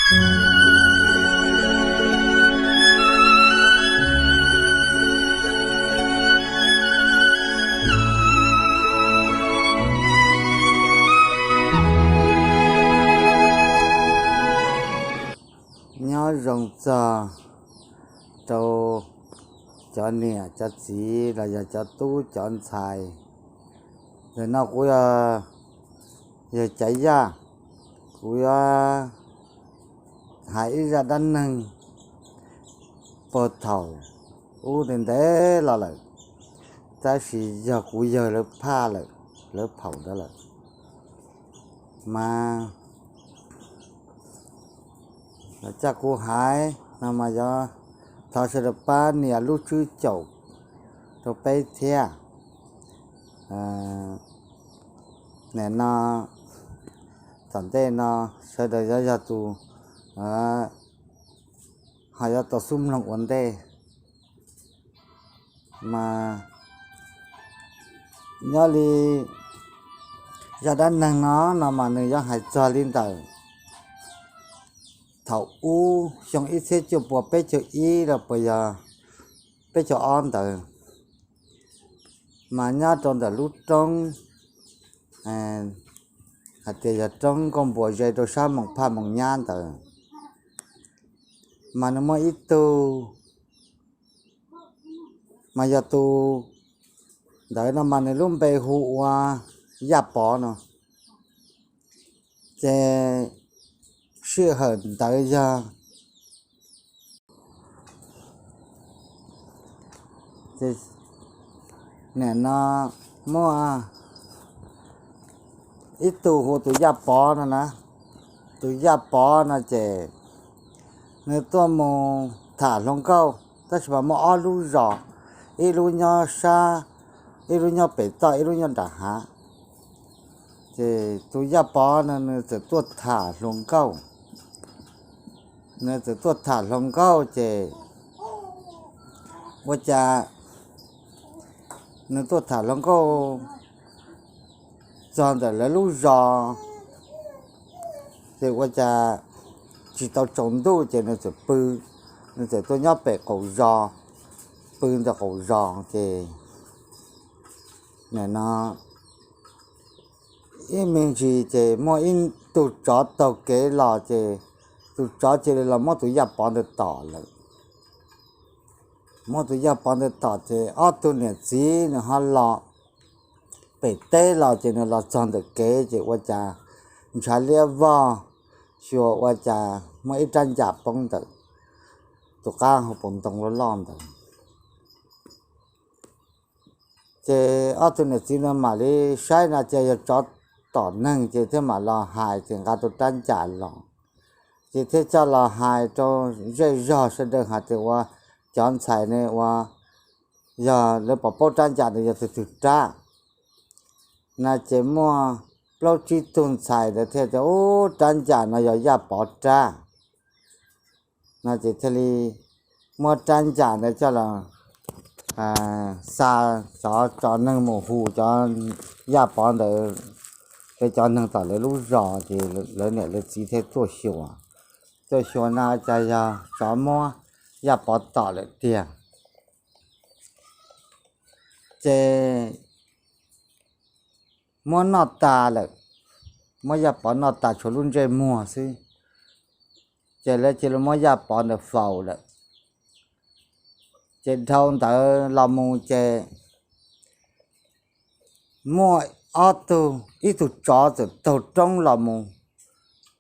Nyob zoo txog rau cov niam cov txiv los yog cov tub cov ntxhais. Ntawm no kuv yog Cav Yaj, kuv yuav hais ib zaj dab neeg puag thaum ub ntev ntev los lawm, tab sis yog kuv yawg lawv phaj lawm, lawv phaum ntawd lawm. Mas coj kuv hais no mas yog thov sawv daws pab nias lub tswb caum rau peb thiab. Nim no tom ntej no sawv daws yog, yog tus ho yuav tau xub mloog ua ntej. Mas nyob li zaj dab neeg no, no mas nws yuav hais txog li ntawm thaum ub xyoo ib txhiab cuaj puas peb caug ib los puas yog peb caug ob ntawd, mas nyob rau ntawm lub roob, hais tias yog roob Nkauj Npuas ze rau sab Moos Phaj Moos Nyab ntawd, mas nws muaj ib tug, mas yog tus ntawd no mas nws lub npe hu ua Yaj Pov no. Ces sij hawm ntawd yog, ces nim no muaj ib tug hu tus Yaj Pov no na. Tus Yaj Pov no ces nws tuaj mus tham hluas nkauj, tab sis mas muaj ob lub zos, ib lub nyob sab, ib lub nyob pem toj, ib lub nyob nram hav. Ces tus Yaj Pov no nws txawm tuaj tham hluas nkauj. Nws txawm tuaj tham hluas nkauj ces ua cas nws tuaj tham hluas nkauj txog ntawm lawv lub zos, ces ua cas tsis tau tsaus ntuj ces nws txawm pw, nws txawm tuaj nyob pem qaum zos, pw ntawm qaum zos ces nim no ib me ntsis ces muaj ib tug tsov taug kev los ces tus tsov cia li los muab tus Yaj Pov ntawd tom lawm. Muab tus Yaj Pov ntawd tom ces ob tug niam txiv nws ho los pem teb los ces nws los txog ntawm kev ces ua cas ntshav liab vog, xyuas ua cas muaj ib rab ncam poob ntawm tus qab hauv paus ntoo loj loj ntawd. Ces ob tug niam txiv no mam li saib no ces yog tsov tom neeg ces thiaj mam los hais ces nqa tus rab ncam los. Ces thiaj coj los hais rau zej zog sawv daws hais tias ua cov ntxhais ne ua yog lawv pom paub rab ncam ntawd yog tus twg rab no ces muaj plaub tsib tug ntxhais ntawd thiaj tias ub rab ncam no yog Yaj Pov rab no ces thiaj li muab rab ncam ntawd coj los xa cov tso neeg mus hu cov Yaj Pov ntawd, cov neeg tom lawv lub zos ces lawv niam lawv txiv thiaj tuaj xyuas, tuaj xyuas no cas yog tsov muab Yaj Pov tom lawm tiag. Ces muab noj tas lawm, muab Yaj Pov noj tas tshuav lub ntsej muag xwb, ces lawv cia li muab Yaj Pov ntawd faus lawm. Ces dhau ntawd los mus ces muaj ob tug, ib tug tsov txawm taug roob los mus,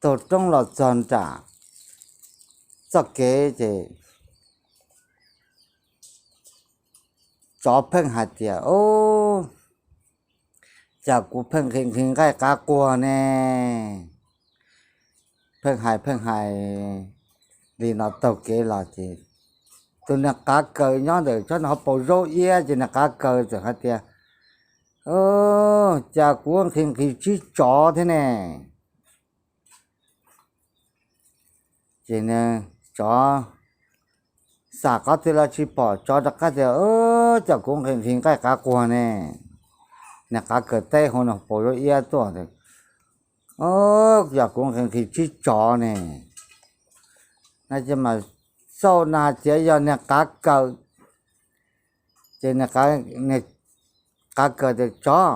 taug roob los txog nram txoj kev ces tsov pheej hais tias ub, cas kuv pheej nqhis nqhis nqaij qav quag ne. Pheej hais pheej hais li no taug kev los ces tus niag qav kaws nyob ntawm tsob ntoo hauv paus zaub iab ces niag qav kaws txawm hais tias, cas kuv nqhis nqhis tsib tsov thiab ne. Ces tsov xam qhov twg los tsis pom, tsov rov qab tias, cas kuv nqhis nqhis nqaij qav quag ne. Niag qav kaws teb hauv no paus zaub iab tuaj, cas kuv nqhis nqhis tsib tsov ne. no ces mas xauj no hais tias yog niag qav kaws. Ces niag qav kaws tias, Tsov,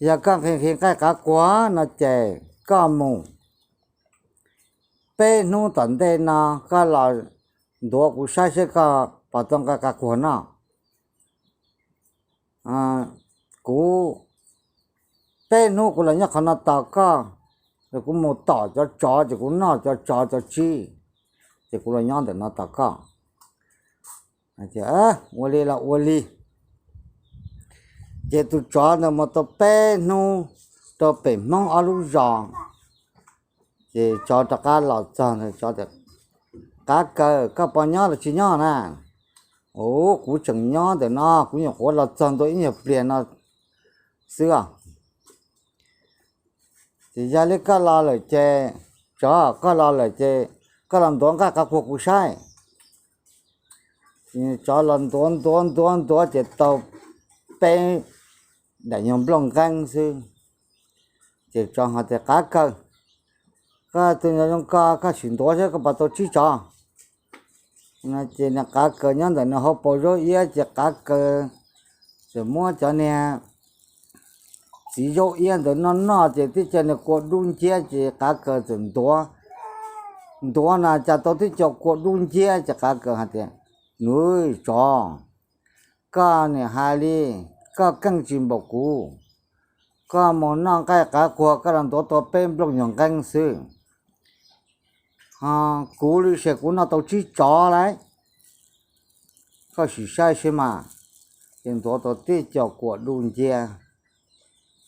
yog koj nqhis nqhis nqaij qav quag no ces koj mus, peb hnub tom ntej no koj los ntuav kuv saib seb koj puas tau nqaij qav quag noj. Kuv, peb hnub kuv los nyob qhov no tos koj, kuv mus tom cov tsov ces kuv noj cov tsov cov tsib, ces kuv los nyob ntawm no tos koj. Ua li los ua li. Ces tus tsov ntawd mus tau peb hnub rau pem Hmoob ob lub zos, ces tsov rov qab los txog ntawd, tsov tias, Qav kaws, koj puas nyob los tsis nyob na? Ua, kuv tseem nyob ntawm no, kuv nyuam qhuav los txog ntua ib nyuag pliag no xwb os. Ces yog li koj los lawm ces, tsov, koj los lawm ces koj los ntuav nqaij qav quag kuv saib. Tsov los ntuav ntuav ntuav ntuav ces tau peb daim nyuag nplooj nqeeb xwb. Ces tsov hais tias, Qav kaws, koj tus nyuag zoo ko, koj sim ntuav saib koj puas tau tsib tsov. Ces niag qav kaws nyob ntawm nws hauv paus zaub iab, ces qav kaws txawm muab cov niag txiv zaub iab ntawd noj noj ces tib co nws kua dub nciab, ces qav kaws txawm ntuav, ntuav no cas tau tib co kua dub nciab, ces qav kaws hais tias, Nws, tsov, koj niam hais li, koj keej tsis npaum kuv. Koj mus noj nqaij qav quag koj los ntuav tau peb nplooj nyuag nqeeb xwb, ho kuv li ces kuv noj tau tsib tsov lawm. Koj sim saib seb mas. Ces ntuav tau tib co kua dub nciab,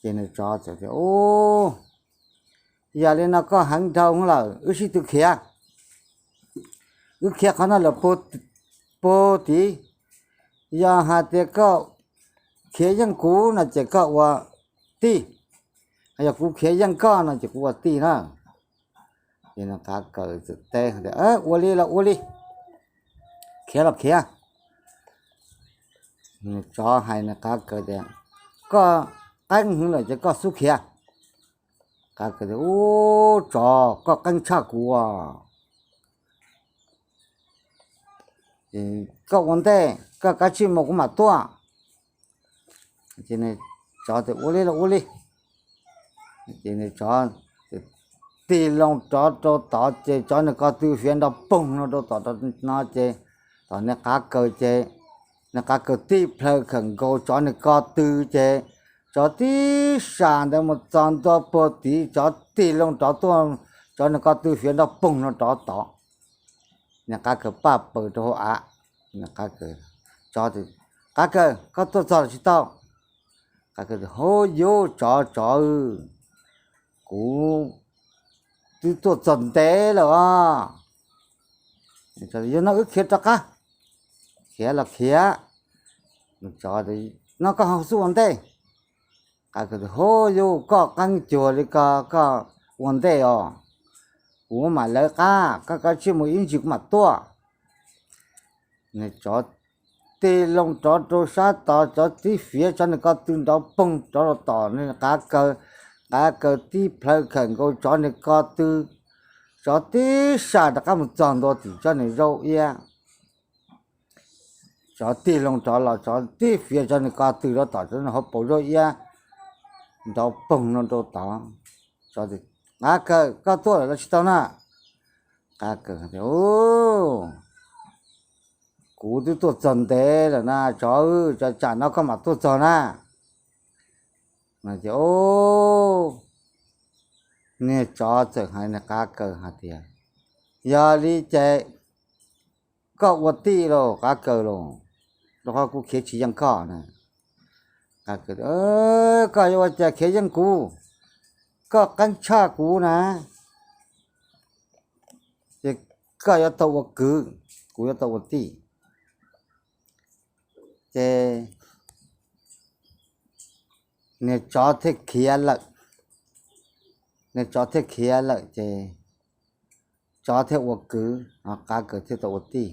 ces nws tsov txawm tias, Ub, yog li no koj heev dhau lawm, wb sib tw khiav. Wb khiav qhov no lawm puag tid. Yog hais tias koj khiav yeej kuv no ces koj ua tij, yog kuv khiav yeej koj no ces kuv ua tij na. Ces qav kaws txawm teb tias, Ua li los ua li, khiav los khiav. Tsov hais nws qav kaws tias, Koj qeeb heev lawm ces koj xub khiav. Qav kaws tias, Ub, tsov, koj qeeb tshaj kuv os. Koj ua ntej, koj kav tsij mus kuv mam tuaj. Tsov tias, Ua li los ua li. Ces tsov tig loo rov rau tod ces tsov nws ko tw fiav nrov poog no rau tom no ces, tom niag qav kaws ces, niag qav kaws tib plhaw khawm nkaus tsov nws ko tw ces tsov tib sam ntawd mus txog ntua puag tid, tsov tig loo rov tuaj, tsov nws ko tw fiav nrov poog no rov tod. Niag qav kaws paj paws rau hauv av. Tsov, Qav kaws, koj tuaj txog los tsis tau? Qav kaws tias, Hub, yus tsov, tsov, kuv twb tuaj txog ntev lawm os. Yog no wb khiav rov qab. Khiav los khiav. Tsov, No koj ho xub ua ntej. Qav kaws tias, Hub, yus koj qeeb cuag li ko, koj ua ntej os. Kuv mam lawv qab, koj kav tsij mus ib ntsis kuv mam tuaj. Tsov tig loo rov rau sab tod, tsov tib fiav tsov nws ko tw nrov poog rov rau tom niag qav kaws, qav kaws tib plhaw khawm nkaus tsov nws ko tw, tsov tib sam rov qab mus txog ntua tim tsov nws zaub iab. Tsov tig loo rov los tsov tib fiav tsov nws ko tw rau tom tsov nws hauv paus zaub iab nrov poog no rau tod. Tsov, Qav kaws, koj tuaj lawm los tsis tau na? Qav kaws, Kuv twb tuaj txog ntev lawm na tsov, tsam no koj mam tuaj txog na. Niag tsov txawm hais niag qav kaws hais tias, Yog li ces koj ua tij lauj qav kaws lauj, rau qhov kuv khiav tsis yeej koj na. Qav kaws, Koj yuav ua cas khiav yeej kuv? Koj qeeb tshaj kuv na, ces koj yuav tau ua kwv, kuv yuav tau ua tij. Ces niag tsov thiaj khiav lawm, niag tsov thiaj khiav lawm ces tsov thiaj ua kwv, qav kaws thiaj tau ua tij.